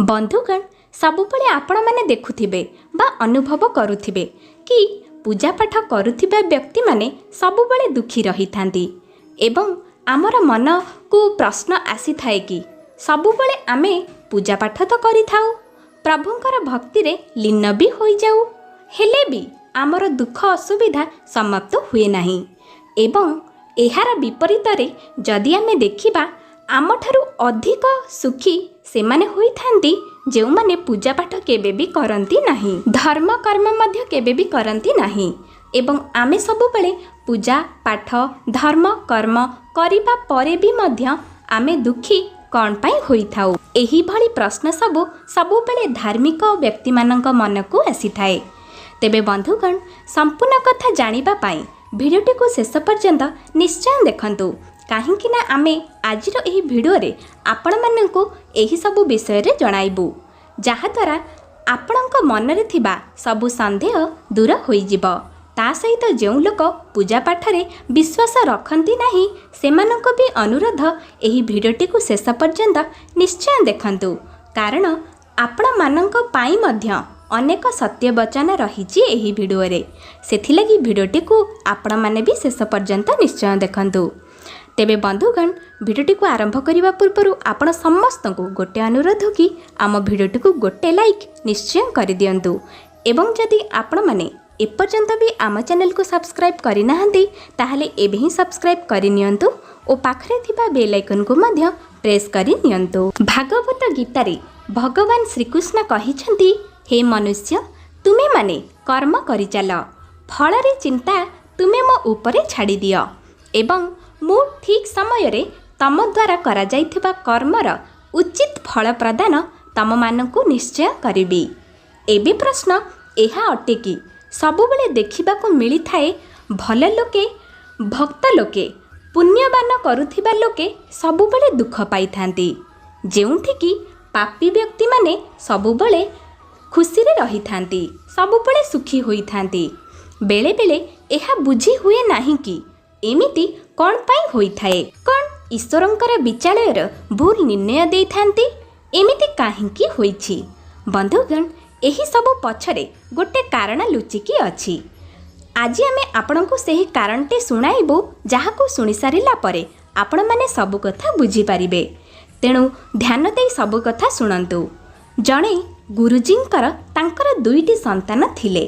ବନ୍ଧୁଗଣ, ସବୁବେଳେ ଆପଣମାନେ ଦେଖୁଥିବେ ବା ଅନୁଭବ କରୁଥିବେ କି ପୂଜାପାଠ କରୁଥିବା ବ୍ୟକ୍ତିମାନେ ସବୁବେଳେ ଦୁଃଖୀ ରହିଥାନ୍ତି ଏବଂ ଆମର ମନକୁ ପ୍ରଶ୍ନ ଆସିଥାଏ କି ସବୁବେଳେ ଆମେ ପୂଜାପାଠ ତ କରିଥାଉ, ପ୍ରଭୁଙ୍କର ଭକ୍ତିରେ ଲୀନ ବି ହୋଇଯାଉ, ହେଲେ ବି ଆମର ଦୁଃଖ ଅସୁବିଧା ସମାପ୍ତ ହୁଏ ନାହିଁ। ଏବଂ ଏହାର ବିପରୀତରେ ଯଦି ଆମେ ଦେଖିବା, ଆମଠାରୁ ଅଧିକ ସୁଖୀ ସେମାନେ ହୋଇଥାନ୍ତି ଯେଉଁମାନେ ପୂଜାପାଠ କେବେ ବି କରନ୍ତି ନାହିଁ, ଧର୍ମ କର୍ମ ମଧ୍ୟ କେବେ ବି କରନ୍ତି ନାହିଁ। ଏବଂ ଆମେ ସବୁବେଳେ ପୂଜା ପାଠ ଧର୍ମ କର୍ମ କରିବା ପରେ ବି ମଧ୍ୟ ଆମେ ଦୁଃଖୀ କ'ଣ ପାଇଁ ହୋଇଥାଉ? ଏହିଭଳି ପ୍ରଶ୍ନ ସବୁ ସବୁବେଳେ ଧାର୍ମିକ ବ୍ୟକ୍ତିମାନଙ୍କ ମନକୁ ଆସିଥାଏ। ତେବେ ବନ୍ଧୁଗଣ, ସମ୍ପୂର୍ଣ୍ଣ କଥା ଜାଣିବା ପାଇଁ ଭିଡ଼ିଓଟିକୁ ଶେଷ ପର୍ଯ୍ୟନ୍ତ ନିଶ୍ଚୟ ଦେଖନ୍ତୁ, କାହିଁକି ନା ଆମେ ଆଜିର ଏହି ଭିଡ଼ିଓରେ ଆପଣମାନଙ୍କୁ ଏହିସବୁ ବିଷୟରେ ଜଣାଇବୁ, ଯାହାଦ୍ୱାରା ଆପଣଙ୍କ ମନରେ ଥିବା ସବୁ ସନ୍ଦେହ ଦୂର ହୋଇଯିବ। ତା ସହିତ ଯେଉଁ ଲୋକ ପୂଜାପାଠରେ ବିଶ୍ୱାସ ରଖନ୍ତି ନାହିଁ, ସେମାନଙ୍କୁ ବି ଅନୁରୋଧ, ଏହି ଭିଡ଼ିଓଟିକୁ ଶେଷ ପର୍ଯ୍ୟନ୍ତ ନିଶ୍ଚୟ ଦେଖନ୍ତୁ, କାରଣ ଆପଣମାନଙ୍କ ପାଇଁ ମଧ୍ୟ ଅନେକ ସତ୍ୟବଚନ ରହିଛି ଏହି ଭିଡ଼ିଓରେ। ସେଥିଲାଗି ଭିଡ଼ିଓଟିକୁ ଆପଣମାନେ ବି ଶେଷ ପର୍ଯ୍ୟନ୍ତ ନିଶ୍ଚୟ ଦେଖନ୍ତୁ। ତେବେ ବନ୍ଧୁଗଣ, ଭିଡ଼ିଓଟିକୁ ଆରମ୍ଭ କରିବା ପୂର୍ବରୁ ଆପଣ ସମସ୍ତଙ୍କୁ ଗୋଟେ ଅନୁରୋଧ କି ଆମ ଭିଡ଼ିଓଟିକୁ ଗୋଟେ ଲାଇକ୍ ନିଶ୍ଚୟ କରିଦିଅନ୍ତୁ, ଏବଂ ଯଦି ଆପଣମାନେ ଏପର୍ଯ୍ୟନ୍ତ ବି ଆମ ଚ୍ୟାନେଲକୁ ସବସ୍କ୍ରାଇବ୍ କରିନାହାନ୍ତି, ତାହେଲେ ଏବେ ହିଁ ସବସ୍କ୍ରାଇବ୍ କରିନିଅନ୍ତୁ ଓ ପାଖରେ ଥିବା ବେଲ୍ ଆଇକନ୍କୁ ମଧ୍ୟ ପ୍ରେସ୍ କରି ନିଅନ୍ତୁ। ଭାଗବତ ଗୀତାରେ ଭଗବାନ ଶ୍ରୀକୃଷ୍ଣ କହିଛନ୍ତି, ହେ ମନୁଷ୍ୟ, ତୁମେମାନେ କର୍ମ କରିଚାଲ, ଫଳରେ ଚିନ୍ତା ତୁମେ ମୋ ଉପରେ ଛାଡ଼ିଦିଅ ଏବଂ ମୁଁ ଠିକ୍ ସମୟରେ ତମ ଦ୍ୱାରା କରାଯାଇଥିବା କର୍ମର ଉଚିତ ଫଳ ପ୍ରଦାନ ତମମାନଙ୍କୁ ନିଶ୍ଚୟ କରିବି। ଏବେ ପ୍ରଶ୍ନ ଏହା ଅଟେ କି ସବୁବେଳେ ଦେଖିବାକୁ ମିଳିଥାଏ ଭଲ ଲୋକେ, ଭକ୍ତ ଲୋକେ, ପୁଣ୍ୟବାନ କରୁଥିବା ଲୋକେ ସବୁବେଳେ ଦୁଃଖ ପାଇଥାନ୍ତି, ଯେଉଁଠିକି ପାପୀ ବ୍ୟକ୍ତିମାନେ ସବୁବେଳେ ଖୁସିରେ ରହିଥାନ୍ତି, ସବୁବେଳେ ସୁଖୀ ହୋଇଥାନ୍ତି। ବେଳେବେଳେ ଏହା ବୁଝି ହୁଏ ନାହିଁ କି ଏମିତି କ'ଣ ପାଇଁ ହୋଇଥାଏ। କ'ଣ ଈଶ୍ୱରଙ୍କର ବିଚାଳୟର ଭୁଲ ନିର୍ଣ୍ଣୟ ଦେଇଥାନ୍ତି? ଏମିତି କାହିଁକି ହୋଇଛି? ବନ୍ଧୁଗଣ, ଏହିସବୁ ପଛରେ ଗୋଟେ କାରଣ ଲୁଚିକି ଅଛି। ଆଜି ଆମେ ଆପଣଙ୍କୁ ସେହି କାରଣଟି ଶୁଣାଇବୁ, ଯାହାକୁ ଶୁଣି ସାରିଲା ପରେ ଆପଣମାନେ ସବୁ କଥା ବୁଝିପାରିବେ। ତେଣୁ ଧ୍ୟାନ ଦେଇ ସବୁ କଥା ଶୁଣନ୍ତୁ। ଜଣେ ଗୁରୁଜୀଙ୍କର ତାଙ୍କର ଦୁଇଟି ସନ୍ତାନ ଥିଲେ।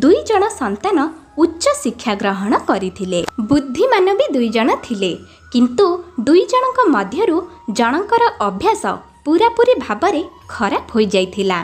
ଦୁଇ ଜଣ ସନ୍ତାନ ଉଚ୍ଚ ଶିକ୍ଷା ଗ୍ରହଣ କରିଥିଲେ, ବୁଦ୍ଧିମାନ ବି ଦୁଇ ଜଣ ଥିଲେ। କିନ୍ତୁ ଦୁଇ ଜଣଙ୍କ ମଧ୍ୟରୁ ଜଣଙ୍କର ଅଭ୍ୟାସ ପୁରାପୁରି ଭାବରେ ଖରାପ ହୋଇଯାଇଥିଲା।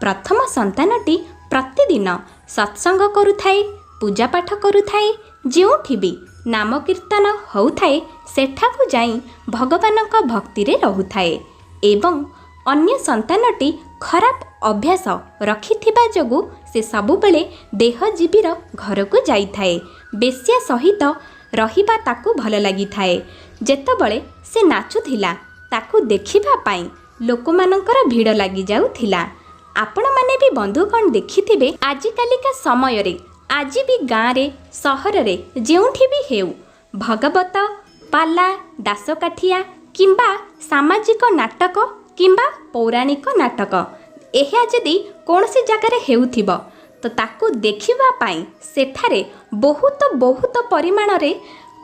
ପ୍ରଥମ ସନ୍ତାନଟି ପ୍ରତିଦିନ ସତ୍ସଙ୍ଗ କରୁଥାଏ, ପୂଜାପାଠ କରୁଥାଏ, ଯେଉଁଠି ବି ନାମକୀର୍ତ୍ତନ ହେଉଥାଏ ସେଠାକୁ ଯାଇ ଭଗବାନଙ୍କ ଭକ୍ତିରେ ରହୁଥାଏ। ଏବଂ ଅନ୍ୟ ସନ୍ତାନଟି ଖରାପ ଅଭ୍ୟାସ ରଖିଥିବା ଯୋଗୁଁ ସେ ସବୁବେଳେ ଦେହଜୀବୀର ଘରକୁ ଯାଇଥାଏ। ବେଶ୍ୟା ସହିତ ରହିବା ତାକୁ ଭଲ ଲାଗିଥାଏ। ଯେତେବେଳେ ସେ ନାଚୁଥିଲା, ତାକୁ ଦେଖିବା ପାଇଁ ଲୋକମାନଙ୍କର ଭିଡ଼ ଲାଗିଯାଉଥିଲା। ଆପଣମାନେ ବି ବନ୍ଧୁଗଣ ଦେଖିଥିବେ, ଆଜିକାଲିକା ସମୟରେ ଆଜି ବି ଗାଁରେ, ସହରରେ, ଯେଉଁଠି ବି ହେଉ, ଭଗବତ ପାଲା, ଦାସକାଠିଆ କିମ୍ବା ସାମାଜିକ ନାଟକ କିମ୍ବା ପୌରାଣିକ ନାଟକ ଏହା ଯଦି କୌଣସି ଜାଗାରେ ହେଉଥିବ, ତ ତାକୁ ଦେଖିବା ପାଇଁ ସେଠାରେ ବହୁତ ବହୁତ ପରିମାଣରେ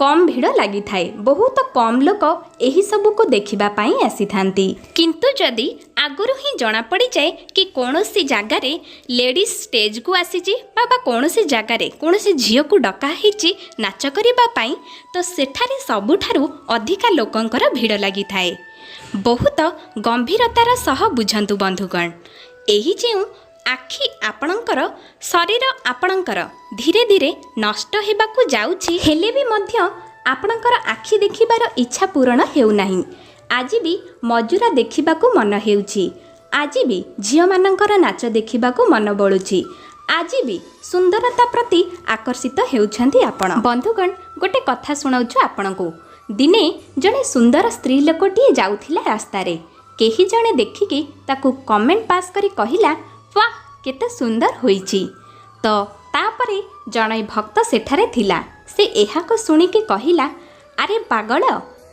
କମ୍ ଭିଡ଼ ଲାଗିଥାଏ। ବହୁତ କମ୍ ଲୋକ ଏହିସବୁକୁ ଦେଖିବା ପାଇଁ ଆସିଥାନ୍ତି। କିନ୍ତୁ ଯଦି ଆଗରୁ ହିଁ ଜଣାପଡ଼ିଯାଏ କି କୌଣସି ଜାଗାରେ ଲେଡ଼ିଜ୍ ଷ୍ଟେଜ୍କୁ ଆସିଛି ବା କୌଣସି ଜାଗାରେ କୌଣସି ଝିଅକୁ ଡକା ହେଇଛି ନାଚ କରିବା ପାଇଁ, ତ ସେଠାରେ ସବୁଠାରୁ ଅଧିକା ଲୋକଙ୍କର ଭିଡ଼ ଲାଗିଥାଏ। ବହୁତ ଗମ୍ଭୀରତାର ସହ ବୁଝନ୍ତୁ ବନ୍ଧୁଗଣ, ଏହି ଯେଉଁ ଆଖି ଆପଣଙ୍କର, ଶରୀର ଆପଣଙ୍କର ଧୀରେ ଧୀରେ ନଷ୍ଟ ହେବାକୁ ଯାଉଛି, ହେଲେ ବି ମଧ୍ୟ ଆପଣଙ୍କର ଆଖି ଦେଖିବାର ଇଚ୍ଛା ପୂରଣ ହେଉନାହିଁ। ଆଜି ବି ମଜୁରା ଦେଖିବାକୁ ମନ ହେଉଛି, ଆଜି ବି ଝିଅମାନଙ୍କର ନାଚ ଦେଖିବାକୁ ମନ ବଳୁଛି, ଆଜି ବି ସୁନ୍ଦରତା ପ୍ରତି ଆକର୍ଷିତ ହେଉଛନ୍ତି ଆପଣ। ବନ୍ଧୁଗଣ, ଗୋଟେ କଥା ଶୁଣାଉଛୁ ଆପଣଙ୍କୁ। ଦିନେ ଜଣେ ସୁନ୍ଦର ସ୍ତ୍ରୀ ଲୋକଟିଏ ଯାଉଥିଲା ରାସ୍ତାରେ। କେହି ଜଣେ ଦେଖିକି ତାକୁ କମେଣ୍ଟ ପାସ୍ କରି କହିଲା, ୱାହ, କେତେ ସୁନ୍ଦର ହୋଇଛି। ତ ତାପରେ ଜଣେ ଭକ୍ତ ସେଠାରେ ଥିଲା। ସେ ଏହାକୁ ଶୁଣିକି କହିଲା, ଆରେ ପାଗଳ,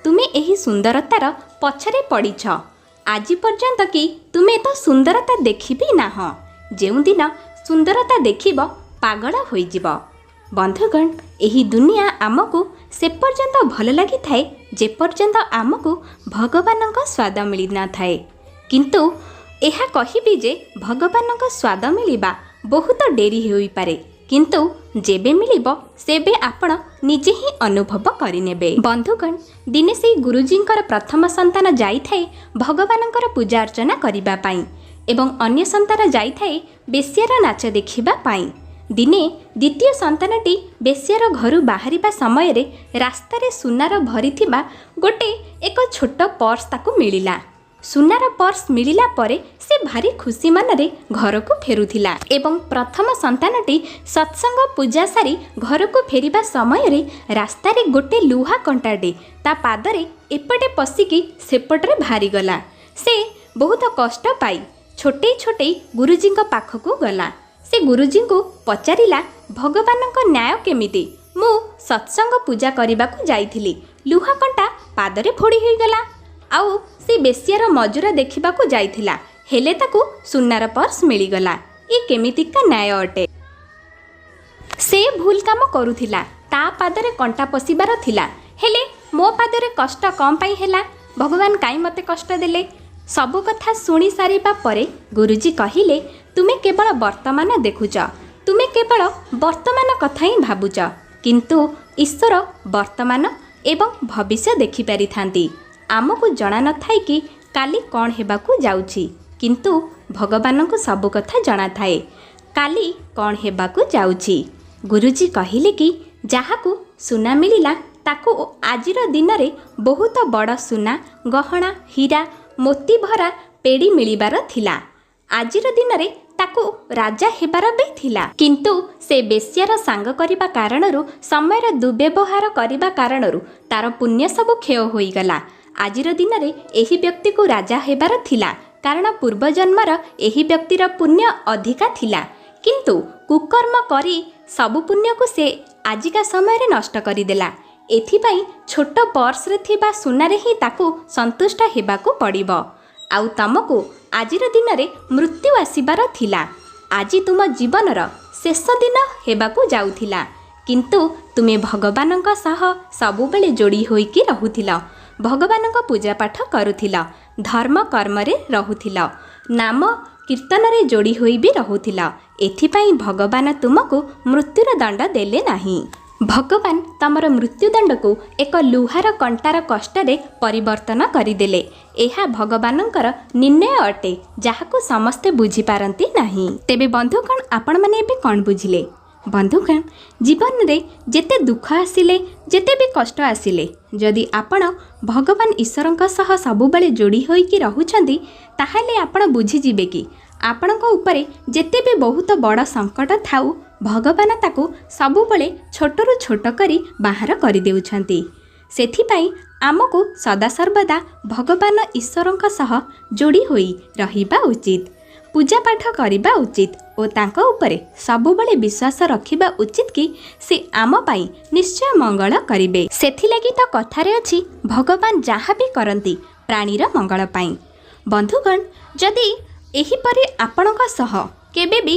ତୁମେ ଏହି ସୁନ୍ଦରତାର ପଛରେ ପଡ଼ିଛ। ଆଜି ପର୍ଯ୍ୟନ୍ତ କି ତୁମେ ତ ସୁନ୍ଦରତା ଦେଖିବି ନାହଁ। ଯେଉଁଦିନ ସୁନ୍ଦରତା ଦେଖିବ, ପାଗଳ ହୋଇଯିବ। ବନ୍ଧୁଗଣ, ଏହି ଦୁନିଆ ଆମକୁ ସେ ପର୍ଯ୍ୟନ୍ତ ଭଲ ଲାଗିଥାଏ ଯେପର୍ଯ୍ୟନ୍ତ ଆମକୁ ଭଗବାନଙ୍କ ସ୍ୱାଦ ମିଳିନଥାଏ। କିନ୍ତୁ ଏହା କହିବି ଯେ ଭଗବାନଙ୍କ ସ୍ୱାଦ ମିଳିବା ବହୁତ ଡେରି ହୋଇପାରେ, କିନ୍ତୁ ଯେବେ ମିଳିବ ସେବେ ଆପଣ ନିଜେ ହିଁ ଅନୁଭବ କରିନେବେ। ବନ୍ଧୁଗଣ, ଦିନେ ସେଇ ଗୁରୁଜୀଙ୍କର ପ୍ରଥମ ସନ୍ତାନ ଯାଇଥାଏ ଭଗବାନଙ୍କର ପୂଜା ଅର୍ଚ୍ଚନା କରିବା ପାଇଁ ଏବଂ ଅନ୍ୟ ସନ୍ତାନ ଯାଇଥାଏ ବେଶ୍ୟାର ନାଚ ଦେଖିବା ପାଇଁ। ଦିନେ ଦ୍ୱିତୀୟ ସନ୍ତାନଟି ବେଶ୍ୟାର ଘରୁ ବାହାରିବା ସମୟରେ ରାସ୍ତାରେ ସୁନାର ଭରିଥିବା ଗୋଟେ ଏକ ଛୋଟ ପର୍ସ ତାକୁ ମିଳିଲା। ସୁନାର ପର୍ସ ମିଳିଲା ପରେ ସେ ଭାରି ଖୁସି ମନରେ ଘରକୁ ଫେରୁଥିଲା ଏବଂ ପ୍ରଥମ ସନ୍ତାନଟି ସତ୍ସଙ୍ଗ ପୂଜା ସାରି ଘରକୁ ଫେରିବା ସମୟରେ ରାସ୍ତାରେ ଗୋଟେ ଲୁହା କଣ୍ଟାଟେ ତା ପାଦରେ ଏପଟେ ପଶିକି ସେପଟରେ ବାହାରିଗଲା। ସେ ବହୁତ କଷ୍ଟ ପାଇ ଛୋଟେଇ ଛୋଟେଇ ଗୁରୁଜୀଙ୍କ ପାଖକୁ ଗଲା। ସେ ଗୁରୁଜୀଙ୍କୁ ପଚାରିଲା, ଭଗବାନଙ୍କ ନ୍ୟାୟ କେମିତି? ମୁଁ ସତ୍ସଙ୍ଗ ପୂଜା କରିବାକୁ ଯାଇଥିଲି, ଲୁହା କଣ୍ଟା ପାଦରେ ଫୋଡ଼ି ହୋଇଗଲା, ଆଉ ସେ ବେଶ୍ୟାର ମଜୁରା ଦେଖିବାକୁ ଯାଇଥିଲା, ହେଲେ ତାକୁ ସୁନାର ପର୍ସ ମିଳିଗଲା। ଏ କେମିତିକା ନ୍ୟାୟ ଅଟେ? ସେ ଭୁଲ କାମ କରୁଥିଲା, ତା ପାଦରେ କଣ୍ଟା ପଶିବାର ଥିଲା, ହେଲେ ମୋ ପାଦରେ କଷ୍ଟ କ'ଣ ପାଇଁ ହେଲା? ଭଗବାନ କାହିଁ ମୋତେ କଷ୍ଟ ଦେଲେ? ସବୁ କଥା ଶୁଣି ସାରିବା ପରେ ଗୁରୁଜୀ କହିଲେ, ତୁମେ କେବଳ ବର୍ତ୍ତମାନ ଦେଖୁଛ, ତୁମେ କେବଳ ବର୍ତ୍ତମାନ କଥା ହିଁ ଭାବୁଛ, କିନ୍ତୁ ଈଶ୍ୱର ବର୍ତ୍ତମାନ ଏବଂ ଭବିଷ୍ୟ ଦେଖିପାରିଥାନ୍ତି। ଆମକୁ ଜଣା ନଥାଏ କି କାଲି କ'ଣ ହେବାକୁ ଯାଉଛି, କିନ୍ତୁ ଭଗବାନଙ୍କୁ ସବୁ କଥା ଜଣାଥାଏ କାଲି କ'ଣ ହେବାକୁ ଯାଉଛି। ଗୁରୁଜୀ କହିଲେ କି ଯାହାକୁ ସୁନା ମିଳିଲା ତାକୁ ଆଜିର ଦିନରେ ବହୁତ ବଡ଼ ସୁନା ଗହଣା, ହୀରା ମୋତି ଭରା ପେଡ଼ି ମିଳିବାର ଥିଲା। ଆଜିର ଦିନରେ ତାକୁ ରାଜା ହେବାର ବି ଥିଲା, କିନ୍ତୁ ସେ ବେଶ୍ୟାର ସାଙ୍ଗ କରିବା କାରଣରୁ, ସମୟର ଦୁର୍ବ୍ୟବହାର କରିବା କାରଣରୁ ତାର ପୁଣ୍ୟ ସବୁ କ୍ଷୟ ହୋଇଗଲା। ଆଜିର ଦିନରେ ଏହି ବ୍ୟକ୍ତିକୁ ରାଜା ହେବାର ଥିଲା, କାରଣ ପୂର୍ବଜନ୍ମର ଏହି ବ୍ୟକ୍ତିର ପୁଣ୍ୟ ଅଧିକା ଥିଲା, କିନ୍ତୁ କୁକର୍ମ କରି ସବୁ ପୁଣ୍ୟକୁ ସେ ଆଜିକା ସମୟରେ ନଷ୍ଟ କରିଦେଲା। ଏଥିପାଇଁ ଛୋଟ ପର୍ସରେ ଥିବା ସୁନାରେ ହିଁ ତାକୁ ସନ୍ତୁଷ୍ଟ ହେବାକୁ ପଡ଼ିବ। ଆଉ ତମକୁ ଆଜିର ଦିନରେ ମୃତ୍ୟୁ ଆସିବାର ଥିଲା, ଆଜି ତୁମ ଜୀବନର ଶେଷ ଦିନ ହେବାକୁ ଯାଉଥିଲା, କିନ୍ତୁ ତୁମେ ଭଗବାନଙ୍କ ସହ ସବୁବେଳେ ଯୋଡ଼ି ହୋଇକି ରହୁଥିଲ, ଭଗବାନଙ୍କ ପୂଜାପାଠ କରୁଥିଲ, ଧର୍ମ କର୍ମରେ ରହୁଥିଲ, ନାମ କୀର୍ତ୍ତନରେ ଯୋଡ଼ି ହୋଇ ବି ରହୁଥିଲ। ଏଥିପାଇଁ ଭଗବାନ ତୁମକୁ ମୃତ୍ୟୁର ଦଣ୍ଡ ଦେଲେ ନାହିଁ। ଭଗବାନ ତମର ମୃତ୍ୟୁଦଣ୍ଡକୁ ଏକ ଲୁହାର କଣ୍ଟାର କଷ୍ଟରେ ପରିବର୍ତ୍ତନ କରିଦେଲେ। ଏହା ଭଗବାନଙ୍କର ନିର୍ଣ୍ଣୟ ଅଟେ, ଯାହାକୁ ସମସ୍ତେ ବୁଝିପାରନ୍ତି ନାହିଁ। ତେବେ ବନ୍ଧୁଗଣ, ଆପଣମାନେ ଏବେ କ'ଣ ବୁଝିଲେ? ବନ୍ଧୁଗଣ, ଜୀବନରେ ଯେତେ ଦୁଃଖ ଆସିଲେ, ଯେତେ ବି କଷ୍ଟ ଆସିଲେ, ଯଦି ଆପଣ ଭଗବାନ ଈଶ୍ୱରଙ୍କ ସହ ସବୁବେଳେ ଯୋଡ଼ି ହୋଇକି ରହୁଛନ୍ତି, ତାହେଲେ ଆପଣ ବୁଝିଯିବେ କି ଆପଣଙ୍କ ଉପରେ ଯେତେ ବି ବହୁତ ବଡ଼ ସଙ୍କଟ ଥାଉ, ଭଗବାନ ତାକୁ ସବୁବେଳେ ଛୋଟରୁ ଛୋଟ କରି ବାହାର କରିଦେଉଛନ୍ତି। ସେଥିପାଇଁ ଆମକୁ ସଦାସର୍ବଦା ଭଗବାନ ଈଶ୍ୱରଙ୍କ ସହ ଯୋଡ଼ି ହୋଇ ରହିବା ଉଚିତ, ପୂଜାପାଠ କରିବା ଉଚିତ ଓ ତାଙ୍କ ଉପରେ ସବୁବେଳେ ବିଶ୍ୱାସ ରଖିବା ଉଚିତ କି ସେ ଆମ ପାଇଁ ନିଶ୍ଚୟ ମଙ୍ଗଳ କରିବେ। ସେଥିଲାଗି ତ କଥାରେ ଅଛି, ଭଗବାନ ଯାହା ବି କରନ୍ତି ପ୍ରାଣୀର ମଙ୍ଗଳ ପାଇଁ। ବନ୍ଧୁଗଣ, ଯଦି ଏହିପରି ଆପଣଙ୍କ ସହ କେବେ ବି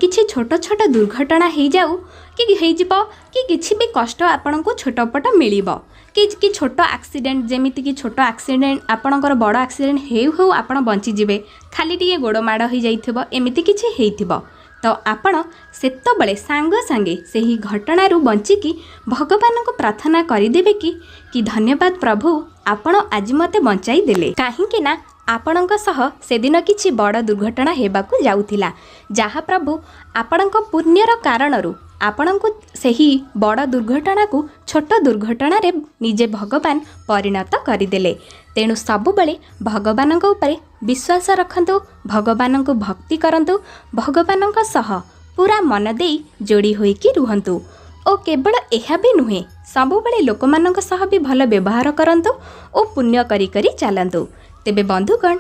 କିଛି ଛୋଟ ଛୋଟ ଦୁର୍ଘଟଣା ହେଇଯାଉ କି ହେଇଯିବ କି କିଛି ବି କଷ୍ଟ ଆପଣଙ୍କୁ ଛୋଟପଟ ମିଳିବ କି ଛୋଟ ଆକ୍ସିଡେଣ୍ଟ, ଯେମିତିକି ଛୋଟ ଆକ୍ସିଡେଣ୍ଟ ଆପଣଙ୍କର ବଡ଼ ଆକ୍ସିଡେଣ୍ଟ ହେଉ ହେଉ ଆପଣ ବଞ୍ଚିଯିବେ, ଖାଲି ଟିକେ ଗୋଡ଼ ମାଡ଼ ହେଇଯାଇଥିବ, ଏମିତି କିଛି ହେଇଥିବ, ତ ଆପଣ ସେତେବେଳେ ସାଙ୍ଗେ ସାଙ୍ଗେ ସେହି ଘଟଣାରୁ ବଞ୍ଚିକି ଭଗବାନଙ୍କୁ ପ୍ରାର୍ଥନା କରିଦେବେ କି ଧନ୍ୟବାଦ ପ୍ରଭୁ, ଆପଣ ଆଜି ମୋତେ ବଞ୍ଚାଇ ଦେଲେ। କାହିଁକି ନା ଆପଣଙ୍କ ସହ ସେଦିନ କିଛି ବଡ଼ ଦୁର୍ଘଟଣା ହେବାକୁ ଯାଉଥିଲା, ଯାହା ପ୍ରଭୁ ଆପଣଙ୍କ ପୁଣ୍ୟର କାରଣରୁ ଆପଣଙ୍କୁ ସେହି ବଡ଼ ଦୁର୍ଘଟଣାକୁ ଛୋଟ ଦୁର୍ଘଟଣାରେ ନିଜେ ଭଗବାନ ପରିଣତ କରିଦେଲେ। ତେଣୁ ସବୁବେଳେ ଭଗବାନଙ୍କ ଉପରେ ବିଶ୍ୱାସ ରଖନ୍ତୁ, ଭଗବାନଙ୍କୁ ଭକ୍ତି କରନ୍ତୁ, ଭଗବାନଙ୍କ ସହ ପୁରା ମନ ଦେଇ ଯୋଡ଼ି ହୋଇକି ରୁହନ୍ତୁ। ଓ କେବଳ ଏହା ବି ନୁହେଁ, ସବୁବେଳେ ଲୋକମାନଙ୍କ ସହ ବି ଭଲ ବ୍ୟବହାର କରନ୍ତୁ ଓ ପୁଣ୍ୟ କରି କରି ଚାଲନ୍ତୁ। ତେବେ ବନ୍ଧୁଗଣ,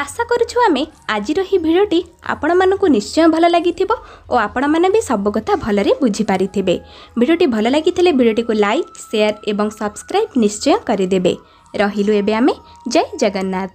ଆଶା କରୁଛୁ ଆମେ ଆଜିର ଏହି ଭିଡ଼ିଓଟି ଆପଣମାନଙ୍କୁ ନିଶ୍ଚୟ ଭଲ ଲାଗିଥିବ ଓ ଆପଣମାନେ ବି ସବୁ କଥା ଭଲରେ ବୁଝିପାରିଥିବେ। ଭିଡ଼ିଓଟି ଭଲ ଲାଗିଥିଲେ ଭିଡ଼ିଓଟିକୁ ଲାଇକ୍, ସେୟାର ଏବଂ ସବସ୍କ୍ରାଇବ୍ ନିଶ୍ଚୟ କରିଦେବେ। ରହିଲୁ ଏବେ ଆମେ, ଜୟ ଜଗନ୍ନାଥ।